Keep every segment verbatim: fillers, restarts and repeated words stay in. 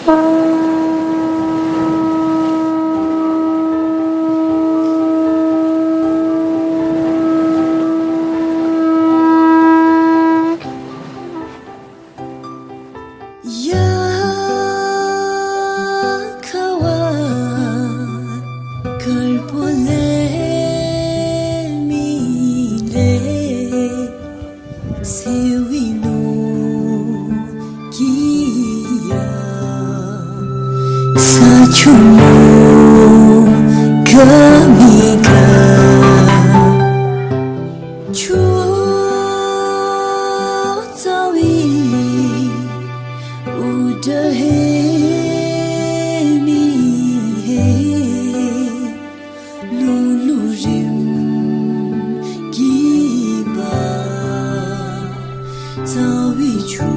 ཡ་ཁ་བ་དཀར་པོ་ལས་མི་ལས། སེ་བི་ནོ་གི་ཡ། ས་ཆུ་མོ་ག་མི་ག། ཆུ་ཚ་བི་ཨུ་ཏྲ་ཧེ་མི་ཧེ། ལུ་ལུ་རིམ་གྱིས་པ། ཚ་བའི་ཆུ་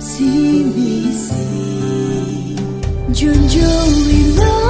སི་མི་སི། འཇོ་འཇོ་བའི་ལ་